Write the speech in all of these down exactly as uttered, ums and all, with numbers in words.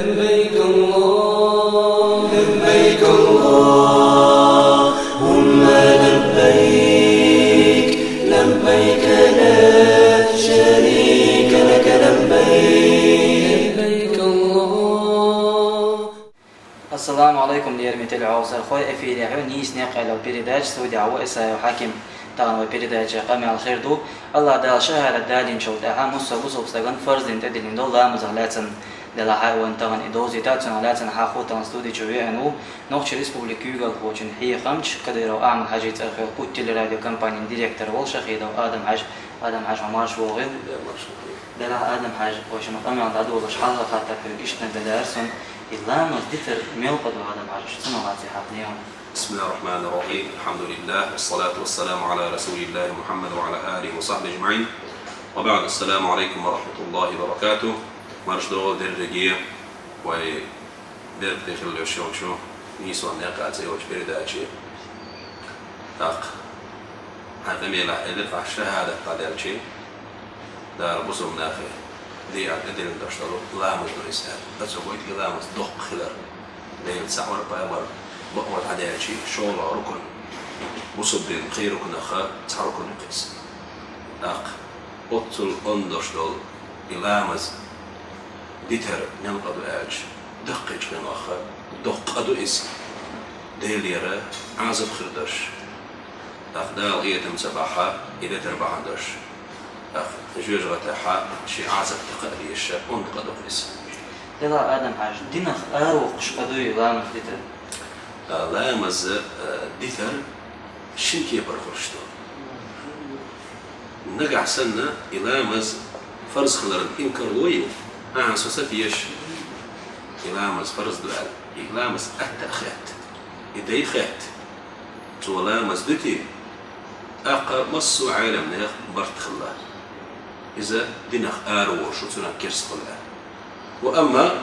لبيك اللهم لبيك اللهم لبيك لبيك لا شريك لك لبيك لبيك اللهم Ассаламу алейкум, лераме телехьовсархой, эфире ю нийса некъ аьлла передача, студе ву Исаев Хьаким. Тахан вай передача къамаьл хир ду. Аллах Дала шахӀадат далийначул тӀехьа муссо бусалба стагана фарз дина тӀедиллина долу ламазах лаьцна. Делахь а вайна тахан и довзийта, цунах лаьцна хьахо тахан студи чу веана ву Нохчийн Республикан куьйгалхочун хьехамча, Кадыров Ахьмад-Хьаьжин цӀарах йолу Куьг телерадиокомпанин директор волу Шахидов Адам-Хьаьжа. Адам-Хьаьжа, хьо марша вогӀийла. Делахь, Адам-Хьаьжа, вай шуна къамел дӀадолош, хьалха хаттар хьоьга иштта дан делара сан: и ламаз дитар мел къа ду, Адам-Хьаьжа, цунах лаьцна хьахо нехан. بسم الله الرحمن الرحيم. الحمد لله، والصلاة والسلام على رسول الله محمد وعلى آله وصحبه أجمعين. وبعد، السلام عليكم ورحمة الله وبركاته. Марша догӀийла дерриге вай беркате хила йолчу нийсонан некъа цӀе йолчу передаче. ТӀаккха хьайн къамелехь элира, ахь шахӀадат дӀадаьлчи, Дала бусалба нахе декъана тӀедиллина долуш долу ламаз ду иза аьлла. Аса гойту и ламаз доккха хилар. Делан цхьаъ вара, пайхамар бакъвар дӀадаьлчи, шолгӀа рукн, бусалба динан кхин рукнаха цхьа рукн ю иза. ТӀаккха оццул онда долуш долу и ламаз дитар мел къа ду аьлча, даккхийчу хенахь доккха къа ду иза. Делера Ӏазап хир долуш, тӀаккха Дала къинхетам ца бахь, и дитар бахьана долуш, тӀаккха жоьжахатехь шен Ӏазап тӀекхаъ дезаш, онда къа ду иза. Делахь, Адам-Хьаьжа, динах аравоккхуш къа дуй ламаз дитар? А, ламаз, а, дитар шина кепара хуьлуш ду. Нагахь санна и ламаз фарз хиларан инкарло йо, ахьа, со ца теша, и ламаз фарз ду аьлла, и ламаз атта а хетта, и дай хетта, цо ламаз дуьтий, тӀаккха массо а Ӏеламнех барт хилла. Иза динах ара волуш ву, цунах керста хуьлу аьлла. Ва амма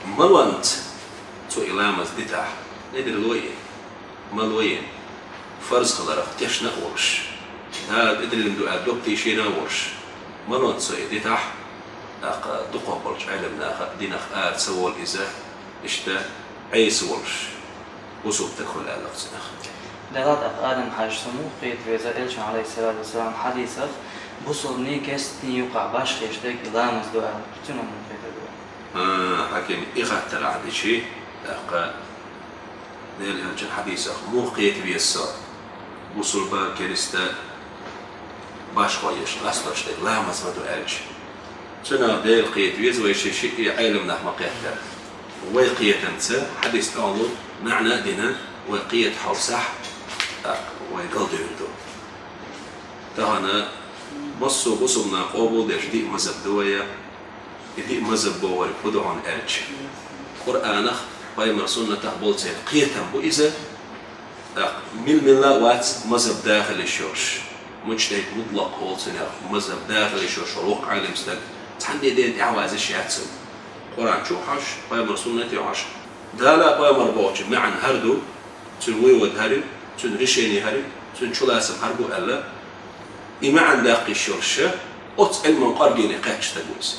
малонца цо и ламаз дитахь, недарло и, мало и, фарз хиларх тешна а волуш, Дала тӀедиллина ду аьлла доп тийшина а волуш, малонца цо и дитахь, тӀаккха дукхахболчу Ӏеламнаха динах ара ца волу иза, иштта Ӏеса волуш, бусалба стаг хуьлу аьлла цунах. Делахь, тӀаккха, Адам-Хьаьжа, со муха кхета веза, Элчан, алейхиссалату вассалам, хьадисах, бусалбанийн керстанийн юкъахь башхеш дерг и ламаз ду аьлла, цунах муха кхетар ду? А, Хьаким, и хаттар ахь дичи, тӀаккха Делан Элчан хьадисах муха кхета веза со, бусалба, керста башхо еш, къастош дерг ламаз ма ду аьлча? Цунах Дела кхета веза вай, ши-шиъ Ӏеламнах ма кхеттара. Вай кхетамца, хьадис тӀехула маьӀна а дина, вай кхета хьовсахь, тӀаккха вай галдевр ду. Тахана массо а бусалбанийн къобалдеш диъ мазхӀаб ду вайн. И диъ мазхӀаб бохург хӀун ду хьуна аьлча, Къуръанах, пайхамар суннатах болу церан кхетам бу иза, тӀаккха мила-милла а вац мазхӀаб дахалеш йолуш. Муджтахид мутлакъ олу цунах, мазхӀаб дахалеш йолуш волу воккха Ӏелам стаг, цхьанне дена тӀаьхьаваза йиш яц цунна. Къуръан чу а хьожуш, пайхамар суннате а хьожуш, Дала а пайхамар бохучун маьӀна хӀара ду, цуьнан вывод хӀара ю, цуьнан решение хӀара ю, цуьнан чулацам хӀара бу аьлла, и маьӀна даккха йиш йолуш, оцу Ӏилман къоргене кхаьчна стаг ву иза.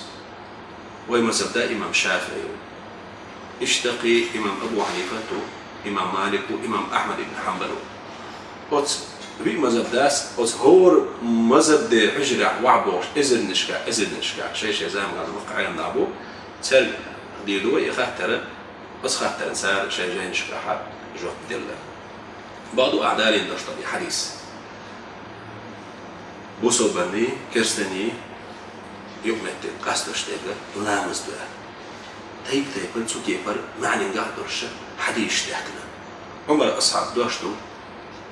Вай мазхӀаб да имам ШафиӀи ву. Иштта кхин имам Абу Хьанифат ву, имам Малик ву, имам Ахьмад ибн Хьанбал ву. Оцу виъ мазхӀаб дас, оцу хӀора мазхӀаб де хьуьжарехь вахьа бохуш, эзарнашкахь, эзарнашкахь, шай-шай заманахь воккха Ӏеламнах бу, цаьрга дийр ду вай и хаттар, оцу хаттарна цара шайн жайнашкахь жоп делла. Бакъду ахь далийна долуш долу и хьадис. Бусалбанийн, керстанийн юкъаметтиг къастош дерг ламаз ду аьлла. Тайп-тайпана цу кепара маьӀнингахь долуш хьадисаш даьхкина. Ӏумар асхьаб дош ду,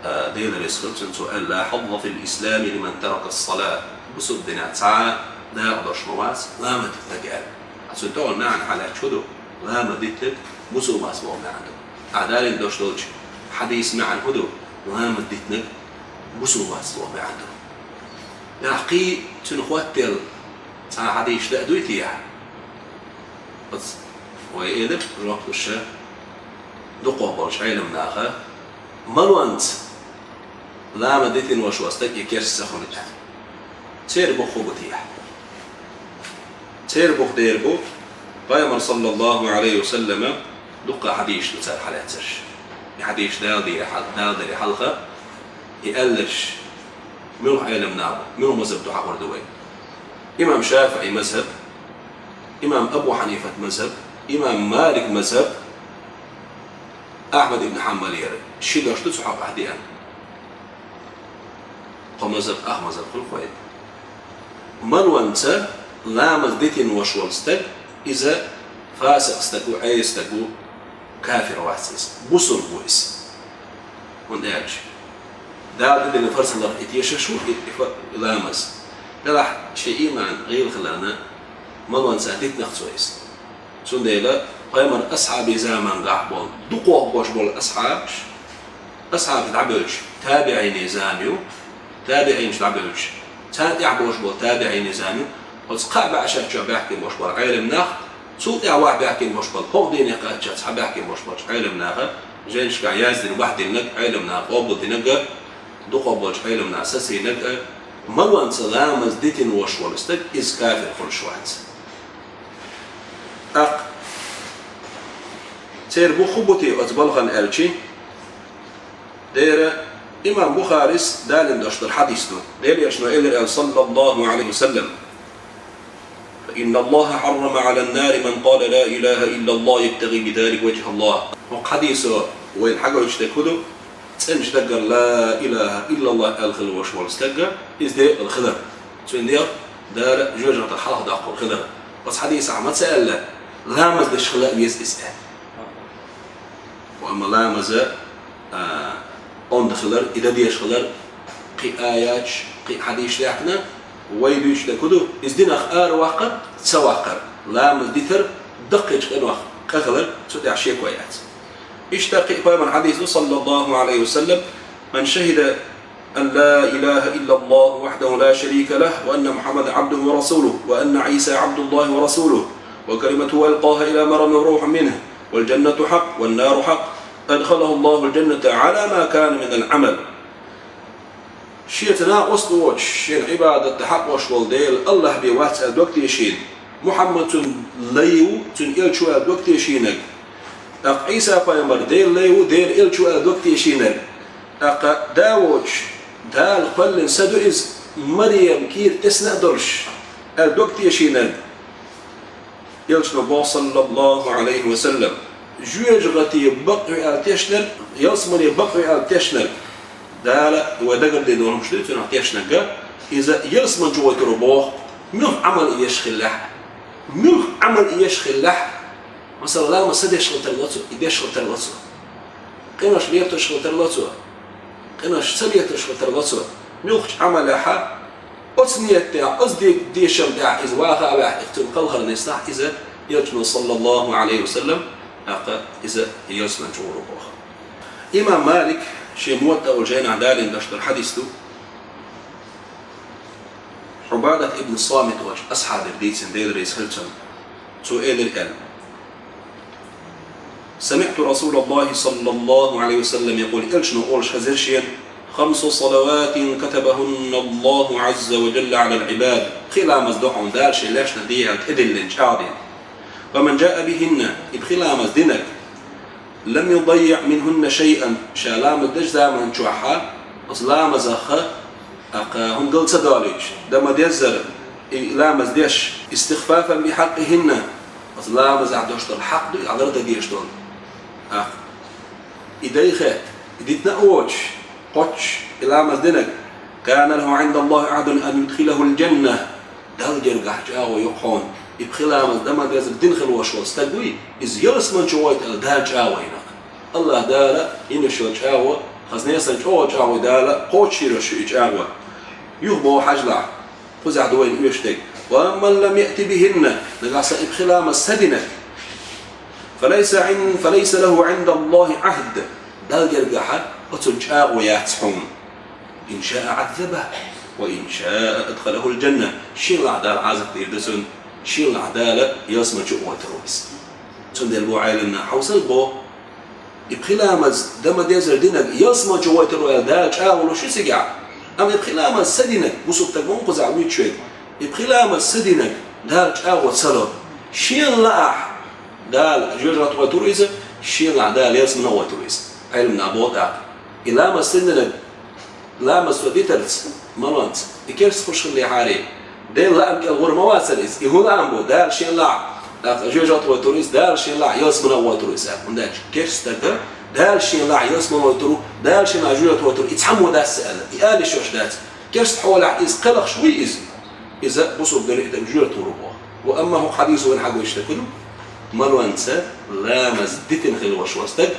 а, Дела реза хуьлда цунна, цо аьлла: «لا حظ في الإسلام لمن ترك الصلاة». Бусалба динехь цхьа а дакъа долуш ма вац ламаз дитинарг аьлла. Цуьнан тӀехула маьӀна хьалаьцча хӀун ду? Ламаз дитинарг бусалба вац боху маьӀна ду. Ахь далийна долуш долчу хьадисан маьӀна хӀун ду? Ламаз дитинарг бусалба вац боху маьӀна ду. Яхь кхин цуьнан хӀоттаелла цхьа хьадис дан а дуй те ахь? Оцу вай элира жоп луш, дукхахболчу Ӏеламнаха, малонца ламаз дитина волуш волу стаг и керста ца хуьлу аьлла. Церан бух хӀун бу те ахь? Церан бух дера бу, Пайхамар, саллаллаху Ӏалайхи ва саллама, дуккха хьадисаш ду цар хьалаьцараш. И хьадисаш Дала дийра хьал-, Дала дийра хьалха, и аьллараш муьлха Ӏелам наха, муьлха мазхӀаб ду хьахор ду вай. Имам ШафиӀий мазхӀаб, имам Абу Хьанифат мазхӀаб, имам Малик мазхӀаб, Ахьмад ибн Хьанбал яра. Ши дош ду цу хьокъехь деана. Кхо мазхӀаб, ах мазхӀаб хуьлу кхойтта. Марванца ламаз дитина волуш волу стаг, иза фасикъ стаг ву, Ӏеса стаг ву, кафир вац иза, бусулба ву иза. ХӀунда аьлча Дала тӀедиллина фарзаллах и тешаш ву, и, и фа-, и ламаз. Делахь шен иман гӀийла хиларна, марванца дитинарх цо иза. Цундела пайхамар асхьабийн заманахь болу, дукхох болуш болу асхьабаш, асхьабаш дӀабевлча, табиӀийн зама ю, табиӀинаш дӀабевлча, царна тӀехь болуш болу табиӀийн зама ю, оцу кхаа бӀешерчохь баьхкина болуш болу Ӏелам нах, цул тӀаьхьа ваьхьа баьхкина болуш болу, хӀокху дийне кхаччалц схьа баьхкина болуш болчу Ӏелам наха, жайнашкахь яздина, ваьхьа динарг, Ӏелам наха къобалдинарг, дукхох болчу Ӏелам наха сацийнарг, марванца ламаз дитина волуш волу стаг, иза кафир хуьлуш вац. ТӀаккха церан бух хӀун бу те оцу балхана аьлчи? Дера имам Бухарис далийна долуш долу хьадис ду. Делан Элчано элира аьлла, саллаллаху Ӏалайхи ва саллам: «Инна Аллаха хьаррама Ӏалан нари ман къала ла илаха иллаллах ябтагӀи бизалика ваджхӀаллах». ХӀокху хьадисо вайна хьагойтуш дерг хӀун ду? ЦӀеначу даггара ла илаха иллаллах аьлла хила волуш волу стаг, иза декъала хилар. Цуьнан дегӀ Дала жоьжахатех хьалхадоккхур хилар. Оцу хьадисехь ма ца аьлла, ламаз деш хила а веза иза аьлла. Ва амма ламаза, а, онда хилар, и дан дезаш хилар, кхин а аяташ, кхин а хьадисаш даьхкина, вай дуьйцуш дерг хӀун ду? Иза динах ара ваккхар, ца ваккхар, ламаз дитар, даккхийчу къинойх къа хилар, цу тӀехь шеко яц. Иштта кхин а пайхамар хьадис ду, саллаллаху Ӏалайхи ва саллам: «Ман шахида ан ла илаха иллаллаху вахьдаху ла шарика лах, ва анна Мухьаммадан Ӏабдуху ва расулуху, ва анна Ӏийса Ӏабдуллахи ва расулуху, ва калиматуху алкъаха ила Марьям ва рухьун минху, вал джаннату хьакъ, ван нару хьакъ, адхалаху Аллахул джанната Ӏала ма кана минал Ӏамал». Шеца накъост а воцуш, шена Ӏибадат дан хьакъ волуш волу Дела Аллах бен вац аьлла дог тешийна, Мухьаммад цуьнан лай ву, цуьнан элча ву аьлла дог тешийнарг, тӀаккха Ӏийса пайхамар Делан лай ву, Делан элча ву аьлла дог тешийнарг, тӀаккха да воцуш, Дала кхоьллина са ду иза, Марьям кийра тесна а долуш, аьлла дог тешийнарг. Элчано боху, саллаллаху Ӏалайхи ва саллам, жоьжахате бакъ ю аьлла тешнарг, ялсамане бакъ ю аьлла тешнарг, Дала вай дагардина долу хӀумаш дуьйцу нах тешнарг, иза ялсамане чу гӀойтур ву боху, муьлха Ӏамал и еш хиллехь, муьлха Ӏамал и еш хиллехь, масала, ламаз ца деш хила тарло цо, и деш хила тарло цо. Къинош летош хила тарло цо, къинош ца летош хила тарло цо. Муьлххачу Ӏамалехь оцу ният тӀехь, оцу де-, дешам тӀехь иза ваха а ваьхьа, цуьнан кхалхар нисдахь, иза Элчано, саллаллаху Ӏалайхи ва саллам, тӀаккха иза ялсамане чу гӀур ву боху. Имам Малик шен Муватта олу жайнахь далийна долуш долу хьадис ду. Ӏубадат ибн Самит волчу асхьабера дийцина, Дела реза хила цунна. Цо элира аьлла: «Самиъту Расулаллахи саллаллаху Ӏалайхи ва саллам якъул», Элчано олуш хезира шена: «Хамсу салаватин катабахунна Аллаху Ӏазза ва Джалла Ӏалал Ӏибад». Пхи ламаз ду хьуна Дала шен лаьшна де аьлла тӀедиллина, чӀагӀдина. «Ва ман джаа бихинна», и пхи ламаз динарг, «лам юдаййиъ минхунна шайъан», ша ламаз дечу заман чохь оцу ламазах тӀаккха хӀума гал ца долуьйтуш, дан ма-деззара и ламаз деш, «истихфафан бихьакъихинна», оцу ламазехь долуш долу хьакъ ду, и лардан дезаш долу. ТӀаккха и дай хетта, и дитина а воцуш, кхоччуш и ламаз динарг, «кана лаху Ӏиндаллахи Ӏахьдун ан юдхилахул джанна», Далла гергахь чӀагӀо ю хьуна. И пхи ламаз дан ма-деззара дина хила волуш волу стаг вуй, иза ялсамане чу гӀойту аьлла Дала чӀагӀо йина. Аллах Дала йина йолу чӀагӀо, хаза несан чӀогӀа чӀагӀо Дала кхочушйийр ю и чӀагӀо. Юха боху хьажалахь, кхузахь ду вайна оьшуш дерг: «Ва ман лам яъти бихинна», нагахь санна и пхи ламаз ца динарг, «фалайса Ӏин-, фалайса лаху Ӏиндаллахи Ӏахьд», Далла гергахь оцунна чӀагӀо яц хьуна. «Ин шаа Ӏаззабаху, ва ин шаа адхалахул джанна». Шен лахь Дала Ӏазап дийр ду цунна, шен лахь Дала ялсамане чу а гӀойтур ву иза. Цундела боху Ӏелам наха, хьовсал боху, и пхи ламаз дан ма-деззара динарг ялсамане чу гӀойтур ву аьлла Дала чӀагӀо луш ю цигахь. Амма и пхи ламаз ца динарг, бусалба стаг ма ву кхузахь вуьйцуш верг, и пхи ламаз ца динарг Дала чӀагӀо ца ло. Шен лаахь Дала жоьжахате войтур ву иза, шен лаахь Дала ялсамане войтур ву иза. Ӏилманах боху тӀаккха. И ламаз синдинарг, ламаз цо дитарца, малонца, и керста хуш хиллехьара, Делан лаам кӀел гӀур ма вацара иза. И хӀун лаам бу? Дала шен лаахь, тӀаккха жоьжахате войтур ву иза, Дала шен лаахь ялсамане войтур ву иза. ХӀунда аьлча керста стага Дала шен лаахь ялсамане войтур ву, Дала шен лаахь жоьжахате войтур ву, и цхьаммо дац аьлла, и ала йиш йолуш дац. Керста хьолахь иза кхелхаш вуй иза? Иза бусалба дерриг а стаг жоьжахате гӀур боху. Ва амма хӀокху хьадисо вайна хьагойтуш дерг хӀун ду? Малонца ламаз дитина хилла волуш волу стаг,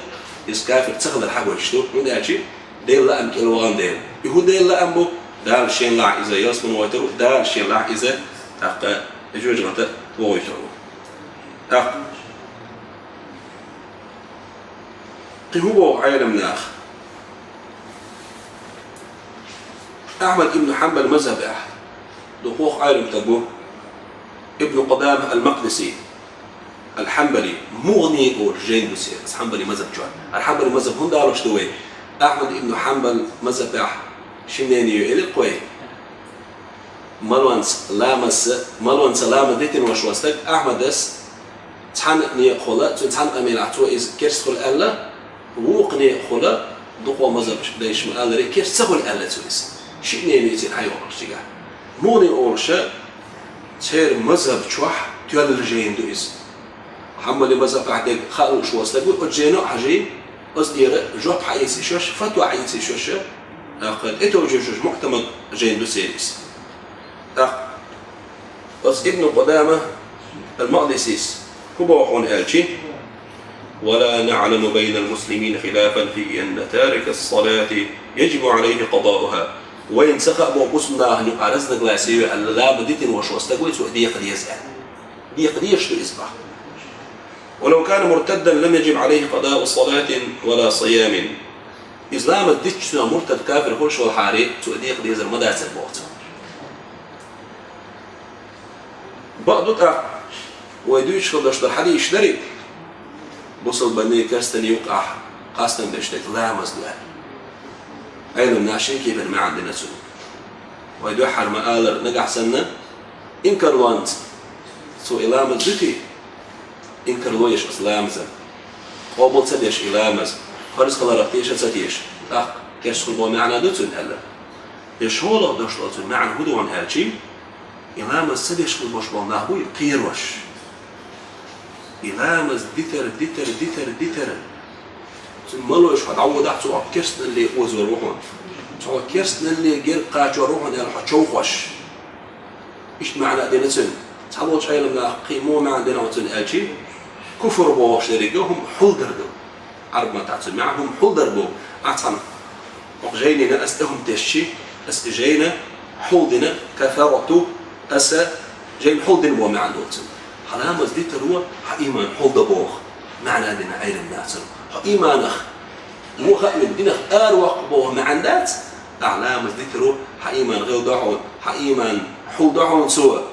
иза кафир ца хилар хьагойтуш ду, хӀунда аьлча Делан лаам кӀел вахана дела. И хӀун Делан лаам бу? Дала шен лаахь иза ялсамане войтур ву, Дала шен лаахь иза тӀаккха жоьжахате вохуьйтур ву. ТӀаккха кхин хӀун боху Ӏеламнаха? Ахьмад ибн Хьанбал мазхабехь дукха Ӏелам стаг ву, Ибн Къудама ал-Макъдиси ал-Хьанбали, МугӀни олуш жайна ду церан, аса Хьанбали мазхаб чохь. ХӀара Хьанбали мазхаб хӀунда алуш ду вай? Ахьмад ибн Хьанбал мазхабехь ши мнение ю элира кхой. Малонца ламаз, малонца ламаз дитина волуш волу стаг Ахьмадас цхьана некъахула, цуьнан цхьана къамелехь цо иза керста хуьлу аьлла, вукху некъахула, дукхо мазхаб дайша ма-аллара, керста ца хуьлу аьлла цо иза. Ши мнение ю церан хьайолуш цигахь. МугӀни олуша церан мазхаб чохь тоьлла жайна ду иза. Хьанбали мазхабехь дерг хаа лууш волу стаг ву, оцу жайно а хьажий, оцу тӀера жоп хьаийца йиш йолуш, фатва хьаийца йиш йолуш, тӀетовжа йиш йолуш муӀтамад жайна ду церан иза. ТӀаккха оцу Ибн Къудама ал-Макъдисис хӀун боху хьуна аьлчи: «ولا نعلم بين المسلمين خلافا في أن تارك الصلاة يجب عليه قضاؤها». Вайна ца хаьа боху мусульманашна юкъахь разногласие ю аьлла, ламаз дитина волуш волу стаг вуй, цо декха деза аьлла. Декха дезаш ду иза боху. «ولو كان مرتدا لم يجب عليه قضاء صلاة ولا صيام». Иза ламаз дитча цо муртад кафир хуьлуш волхьара, цо декха дезар ма дацара боху цо. Бакъ ду тӀаккха, вай дуьйцуш хила долуш долу хьадисаш дерриг а, бусалбанийн, керстанийн юкъахь къастам беш дерг ламаз ду аьлла. Ӏеламнаха шен кепара маьӀна дина цунна. Вай дуьххьара ма-аллара, нагахь санна инкарлонца цо и ламаз дуьтий, инкарло еш оцу ламазан, къобал ца деш и ламаз, фарз хиларх теша а ца теша, тӀаккха керста хуьлу боху маьӀна ду цуьнан аьлла. И шолгӀа дош долу цуьнан маьӀна хӀун ду хьуна аьлчи, и ламаз ца деш хила болуш болу нах буй кхерош. И ламаз дитар, дитар, дитар, дитар. Цуьнан малойш хьо дӀаводахь, цо хьо керстаналле озор ву хьуна. Цо хьо керстаналле герга кхачор ву хьуна аьлла хьо човхош. Иштта маьӀна а дина цуьнан. Цхьаболчу Ӏеламнаха кхин муха маьӀна дина хьуна цуьнан аьлчи, куфр бохуш дерриге хӀума хьулдар ду. Ӏарб маттахь цуьнан маьӀна хӀума хьулдар бу. Ахь цхьана хӀокху жайнина ас тӀе хӀума тесчи, ас и жайна хьулдина, кафарту, аса жайна хьулдина боху маьӀна долу цуьнан. Хьан ламаз дитаро хьан ийман хьулдан боху маьӀна дина Ӏеламнаха цунна. Хьо ийманах вуха а вина, динах араваккха боху маьӀна дац, ахь ламаз дитаро хьан ийман гӀелдо хьуна, хьан ийман хьулдо хьуна цо.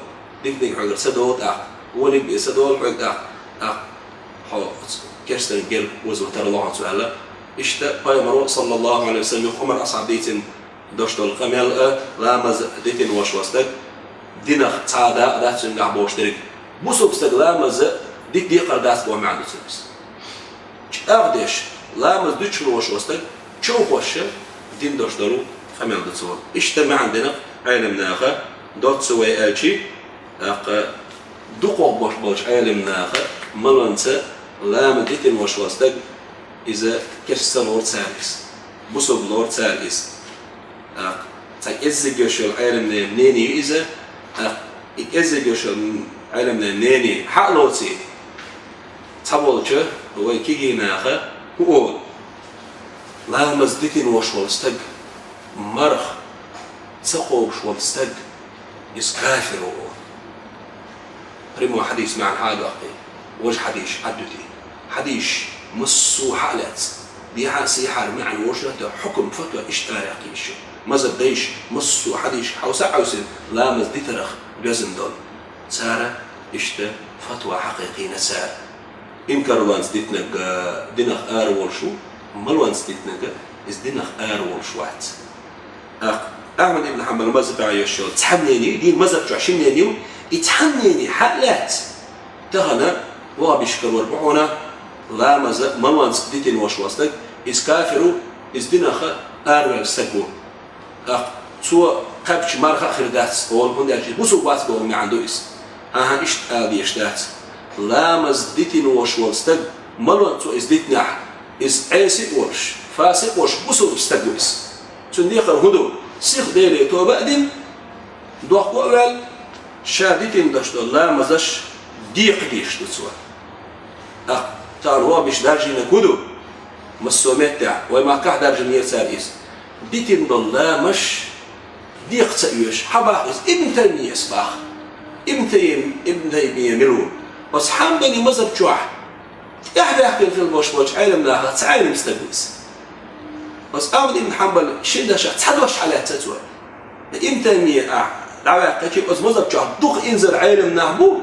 Диканиг хьоьгара ца долу тӀаккха, вониг бен ца долу хьоьга тӀаккха, тӀаккха хьо керстанан герга озор тарло хьуна цо аьлла. Иштта Пайхамаро, саллаллаху Ӏалайхи ва саллам, юха Ӏумар асхьаб дийцина дош долу къамел а, ламаз дитина волуш волу стаг, динах цхьа а дакъа дац цуьнгахь бохуш дерг, бусалба стаг ламаз дита декхар дац боху маьӀна ду цуьнан. ЧӀагӀдеш, ламаз дуьтуш лоруш волу стаг, човхош а дин дош долу къамел ду цо. Иштта маьӀна дина Ӏеламнаха, доцца вай аьлчи, тӀаккха дукхох бош болчу Ӏеламнаха, малонца ламаз дитина волуш волу стаг, иза керста ца лору цара иза, бусалба лору цара иза. ТӀаккха цхьа кӀеззиг йолуш йолу Ӏеламнен мнение ю иза, тӀаккха и кӀеззиг йолуш йолу Ӏеламнен мнение хьа а лоций, цхьаболчу вай кегий наха хӀун олу: ламаз дитина волуш волу стаг, марха ца кхобуш волу стаг, иза кафир ву олу. Прямой хьадис маьӀна хьа а доккхий, важа хьадисаш Ӏаддуьтий. Хьадисаш массо а хьа а лаьцна, дехьа а сехьара маьӀна вожа а хьукам, фатва иштта арахь кхийсаш ю. Мазхаб дайша массо а хьадисаш хьовса а хьовсийна, ламаз дитарах доьзна долу. Цара иштта фатва хьакхайкхийна цара. Инкарлонца дитинарг, а, динах ара волуш ву, малонца дитинарг, иза динах ара волуш вац. Ахь-, Ахьмад ибн Хьанбал мазхабехь йолуш йолу цхьа мнение, дийна мазхаб чохь ши мнение ю, и цхьа мнение хьа а лаьцна, Тахана вахӀабиш карор бу хьуна, ламаза малонца дитина вош вола стаг, из кафир ву, из динах араваьлла стаг ву. ТӀаккха цо кхаьбча марха а хир дац, ола, хӀунда аьлча бусулба вац боху маьӀна ду иза. ХӀан-хӀа, иштта ала дезаш дац. Ламаз дитина вош вола стаг, малонца из дитинехь, из Ӏеси а волуш, фасикъ а волуш, бусулба стаг ву иза. Цуьнан декхар хӀун ду? Сиха Деле тоба а дина, дохко а ваьлла, ша дитина даш долу ламазаш декха дезаш ду цо. ТӀаккха тахана вахӀабиш даржийнарг хӀун ду? Массо а меттехь, вай махкахь даржийнера цара иза. Дитина долу ламазаш декха ца оьшу, хьан боху иза? Ибн Таймийяс боху. Ибн Тайм-, Ибн Таймийя мила ву? Оцу Хьанбали мазхӀаб чохь тӀаьхьабаьхкина хилла болуш болчу Ӏеламнахах цхьа Ӏелам стаг ву иза. Оцу Ахьмад ибн Хьанбала шина дашах цхьа дош хьалаьцна цо. Ибн Таймийя ахь дӀаваьккхича, оцу мазхӀаб чохь дукха инзара Ӏеламнах бу.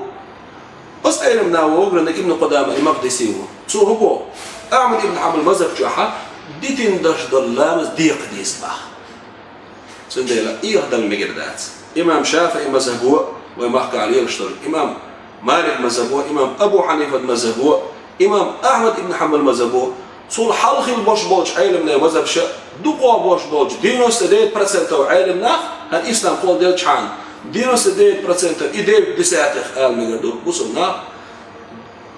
Оцу Ӏеламнахах вогӀург Ибн Къудама ал-Макъдиси ву. Цо хӀун боху? Ахьмад ибн Хьанбала мазхӀаб чохь дитина даш долу ламаз декха деза боху. Цундела эгӀадала мегар дац. Имам ШафиӀи мазхӀабо, вай махкахь лелаш долу, имам Малик мазхӀабо, имам Абу Хьанифат мазхӀабо, имам Ахьмад ибн Хьанбал мазхӀабо, цул хьалха хилла болуш болчу Ӏеламнехан мазхӀабаша, дукха болуш болчу девяносто девять процентов Ӏеламнах, хӀара ислам къобалделчхьана, девяносто девять процентов и девять десятых ала мегар ду бусулба нах,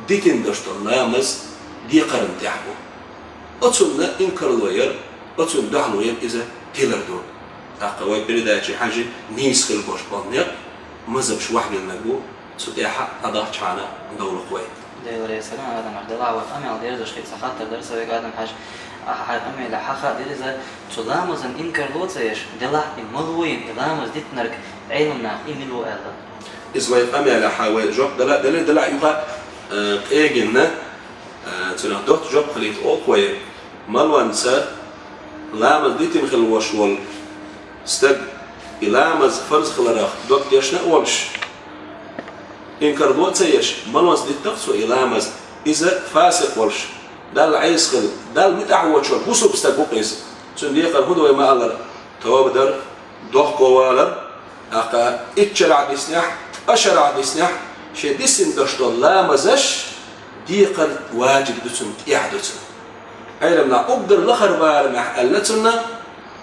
дитина даш долу ламаз декхарна тӀехь бу. Оцунна инкарло яр, оцунна дуьхьало яр иза тилар ду. ТӀаккха вай передачи хьажи нийса хила болуш болу некъ, мазхӀабаш вахьбиллинарг ву, цу тӀехь а дӀадахчахьана довлакх вай. Делан реза хилла, Адам-Хьажа, делахь вай къамел дерзош хилла сан хаттар дара сан вайга, Адам-Хьажа, ахьа хьайн къамелехь хьан хаа дира иза, цу ламазан инкарло а ца еш, делахь и мала ву йина, и ламаз дитинарг Ӏеламнах и мила ву аьлла. Иза вай къамелехь вай жоп дала, дала, дала юха, э, къегина, э, цунах доцца жоп хилийта олу вай, малонца ламаз дитина хила вош волу стаг, и ламаз фарз хиларах дог тешна а волуш, инкарло а ца еш, малонца диттина-кх цо и ламаз, иза фасикъ волуш, Далла Ӏеса хилла, Далла муьтӀахь воцуш волу бусулба стаг ву-кх иза. Цуьнан декхар хӀун ду вай ма-аллара? Тоба дар, дохковалар, тӀаккха итт шарахь диснехь, ткъа шарахь диснехь, шен дисина даш долу ламазаш декхар ваджиб ду цунна, тӀехь ду цунна. Ӏеламнах уггар лахара барамехь аьлла цунна,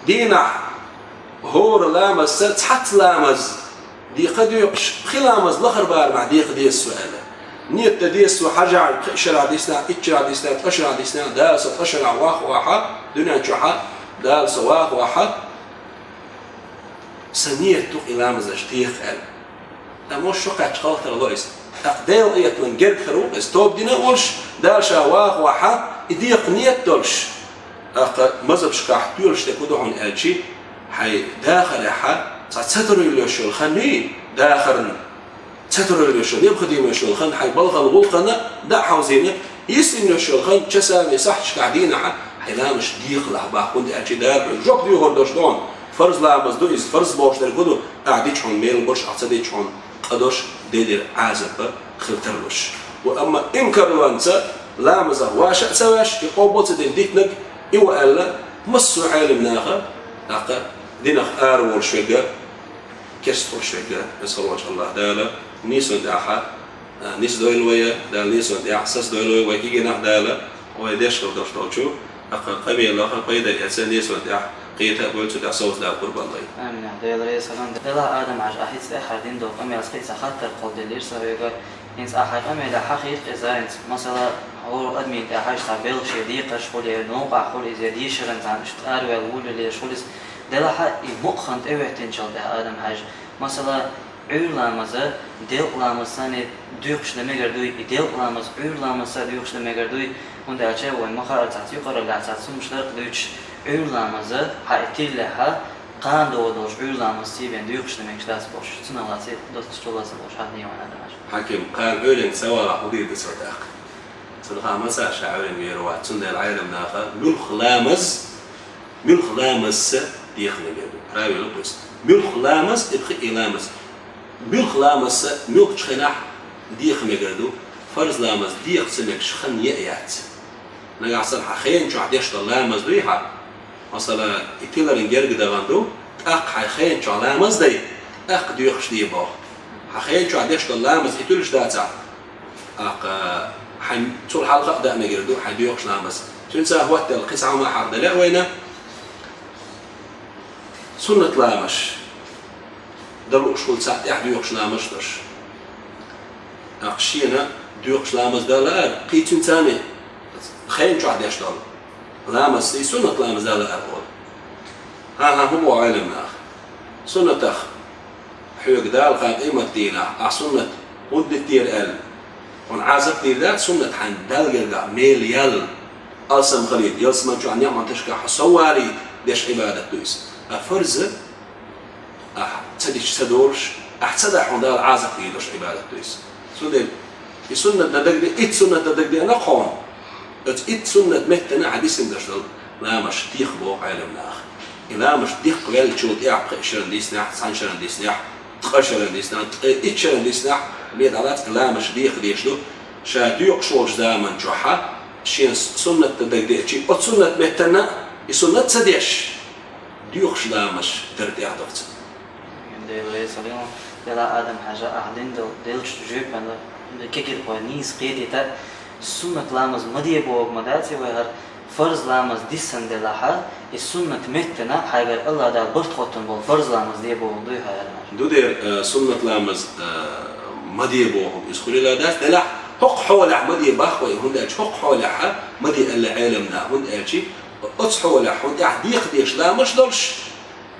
дийнахь хӀора ламазца цхьацца ламаз декха доькъуш, пхи ламаз лахара барамехь декха деза со аьлла. Нийят дан деза со хьажахь, пхи шарахь диснехь, итт шарахь диснехь, ткъа шарахь диснехь, Дала со ткъа шарахь вахавахьа, дуьнен чохьа, Дала со вахавахьа, сан нийят ду-кх и ламазаш деха аьлла. Амма шо кхаьчча хала тарло иза. ТӀаккха Делан къинхетаман герга хир ву-кх иза, тоба дина а волуш, Дала ша вахавахьа, и декха нийят долуш. ТӀаккха мазхӀабашкахь тоьлуш дерг хӀун ду хьуна аьлчи, хьайн дахарехь цхьа ца таруьйлуш йолу хан юй, дахарна ца таруьйлуш йолу, необходимость йолу хан, хьайн балхана, гӀуллакхана дӀа а хьовзийна, йисина йолуш йолу хан, часами сахьташкахь дийнахь, хьайн ламазаш дехалахь боху, хӀунда аьлча Дала хьуна жоп доьхур долуш ду хьуна, фарз ламаз ду иза, фарз бохуш дерг хӀун ду, ахь дича хьуна мел болуш, ахь ца дича хьуна къа долуш, Делера Ӏазап хила тарлуш. Ва амма инкарлонца ламазах ваша а ца веш, и къобал ца дина дитинарг и ву аьлла, массо а Ӏеламнаха, тӀаккха динах ара волуш верг а, керста хууш верг а, веза хиллачу АллахӀ Дала нийсонан тӀехь а нисдойла вай, Дала нийсонан тӀехь а сацадойла вай, вай кегийнах Дала, вай деш хила долуш долчу тӀаккха къамелах пайда эца, нийсонан тӀехь кхета а бойла, цу тӀехь совца Дала къурбан лойла. Амин. Дела реза хилла. Делахь, Адам-Хьажа, ахь хӀинца тӀаьххьара дина долу къамелца кхин а цхьа хаттар кхолладелира сан хьоьга. ХӀинца ахь хьайн къамелехь хьахийра-кх иза хӀинца. Масала, хӀора адамийн тӀехь иштта цхьа белхаш я, декхарш хуьлу я, новкъахь хуьлу иза, я дийшаран цхьана иштта араваьлла вуьллуьллуш хуьлу иза. Делахь а и мукъа хан тӀеветтинчул тӀаьхьа, Адам-Хьажа, масала, Ӏуьйра ламаз делкъа ламазца санна доькъуш дан мегар дуй, и делкъа ламаз Ӏуьйра ламазца доькъуш дан мегар дуй, хӀунда аьлча вайна ма-хаъара цхьацца юкъараллехь цхьацца хӀуманаш дара-кх дуьйцуш, Ӏуьйра ламаз, хьан и тиллехь, кхана догӀу долуш Ӏуьйра ламазца бен доькъуш дан мегаш дац бохуш, цунах лаьцна доццуш чулаца болуш хьан дийна вайна, Адам-Хьажа. Хьаким, кхана Ӏуьйранга ца вагӀахь хӀун дийр ду цо тӀаккха? Цунах ма цара ша Ӏуьйранга вер вац, цундела Ӏеламнаха муьлхха ламаз, муьлхха ламазца деха мегар ду. Правило кхуьйсу. Муьлхха ламаз, и пхи а ламаз. Муьлхха ламазца муьлххачу хенахь деха мегар ду, фарз ламаз деха ца мегаш хан я а яц. Нагахь санна хьан хенан чохь деш долу ламаз дуй хьан? Масала, и тиларан герга дахана ду, тӀаккха хьайн хенан чохь ламаз дай, тӀаккха доькъуш де боху. Хьан хенан чохь деш долу ламаз и туьллуш дацахь, ТӀаккха хьайн цул хьалха а даа мегар ду хьайн доькъуш ламаз. Цуьнца хӀоттаелла кхин цхьа хӀума хьахдала вайна. Суннат ламазаш. Дан лууш хул цхьаъ тӀехь доькъуш ламазаш долуш. ТӀаккха шена доькъуш ламаз дан лаара, кхин цуьнца ма хенан чохь деш долу ламаз, и суннат ламаз дан лаара олу. ХӀан-хӀа, хӀун боху Ӏелам наха? Суннатах хьоьга Дала кхин къематдийнахь ахь суннат хӀунда диттера аьлла, хьуна Ӏазап дийр дац, суннат хьайн Далла гергахь мел ял, алсам хилийта, ялсаман чохь неӀматашкахь хьо соввалийта деш Ӏибадат ду иза. А фарз ахь ца дича ца долуш, ахь ца дахь хьуна Дала Ӏазап дийр долуш Ӏибадат ду иза. Цундела и суннат дан дагадеана, итт суннат дан дагадеана хьуна. Оцу итт суннат меттана хьан дисина деш долу ламазаш дехха боху Ӏелам наха. И ламазаш декхвеллачул тӀаьхьа пхи шарна диснехь, цхьана шарна диснехь, ткъа шарна диснехь, ткъе итт шарна диснехь, ле дӀалаца и ламазаш дехха деш ду, ша доькъуш волчу заман чохьа шена суннат дан дагадеачи, оцу суннат меттана и суннат ца деш, доькъуш ламазаш дар тӀехь дохцу. Дела реза хуьлда, Дела Адам-Хьажа, ахь дина долу делчу жоьпана кегирхой нийса кхетийта, суннат ламаз ма де бохург ма дац и вай хӀара, фарз ламаз дисан делахьа, и суннат меттана хьайгара Алла Дала барт хоттун болу фарз ламаз де бохург дуй хьайгара? Ду дера, э, суннат ламаз, э, ма де бохург иза хуьлийла дац, делахь хӀокху хьолехь ма де боху вай, хӀунда аьлча хӀокху хьолехьа ма де аьлла Ӏелам наха, хӀунда аьлча оцу хьолехь хьуна тӀехь декхадеш ламазаш долуш,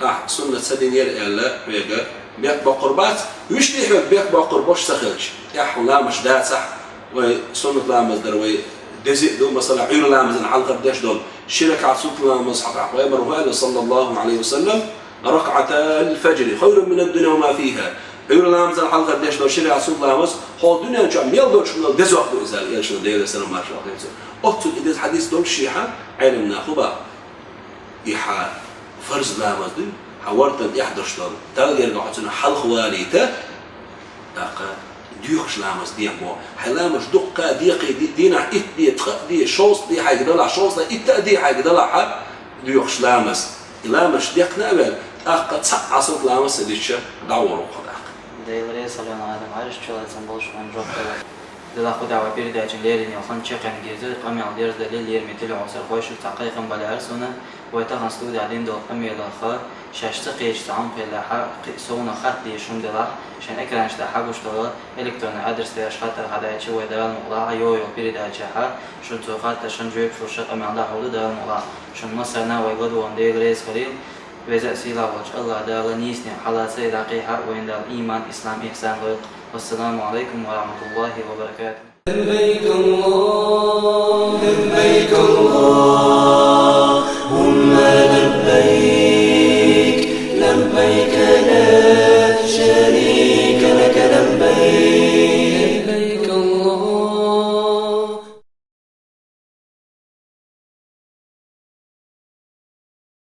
ахь суннат ца динера аьлла, хьоьга бехк боккхур бац. Вуьшта хьоьга бехк боккхур болуш ца хилча, тӀехь хьуна ламазаш дацахь, вай суннат ламаз дар вай деза а ду, масала, Ӏуьйра ламазан хьалхара деш долу ши ракаӀат суннат ламаз хьакъахь пайхамара хӀу аьлла, саллаллаху Ӏалайхи ва саллам, «ركعتا الفجر خير من الدنيا وما فيها». Ӏуьйра ламазан хьалхара деш долу ши ракаӀат суннат ламаз хьо дуьнен чохь мел долуш хӀуманал дезох ду иза аьлла, элчано, Делера салам-маршалла хуьлда цунна. Оццул и деза хьадис долуш шехьа, Ӏелам наха хӀун боху? И хьан фарз ламаз дуй, хьан вартан тӀехь деш долу, Далла гергахь хьо цунах хьалхавалийта, тӀаккха доькъуш ламаз дехьа боху. Хьайн ламазаш дуккха а декхий, ди-, дийнахь итт де, ткъа а де, шовзткъа де хьайга далахь, шовзткъа итт а де хьайга далахьа, доькъуш ламаз. И ламазаш дехна а ваьлла, тӀаккха цхьаъ Ӏа суннат ламаз ца дича, дӀагӀур ву-кх хьо тӀаккха. Дела реза хуьлда, Адам-Хьажа, чулацам болуш вайн жоп делла. Делахь кху тӀехь вай передачин леррина йолу хан чекхйенна гирзира, къамел дерзадале лераме телехьовсархой, шуьга цхьа кхайкхам баларе суна. Вай тахана студехь дина долу къамелах шаьш ца кхеташ цхьа хӀума хиллехьа, кхин а совнаха хатта дезаш хӀума делахь, шайн экранаш тӀехь хьагуш долу электронный адрес тӀехь хаттар хьадайча, вай Дала мукъалахь йо-йо передачехьа шуна цу хаттаршна жоьпаш луш къамел дӀахьур ду Дала мукъалахь. Шуна массарна а вай ладогӀарна Дела реза хуьлийла. Веза а, сийлахь волчу Аллах Дала нийсонехь хьалаца и дӀакхехьа, вайна Дала ийман, ислам, ихсан лойла. Вассаламу Ӏалайкум ва рахьматуллахӀи ва баракатухӀ.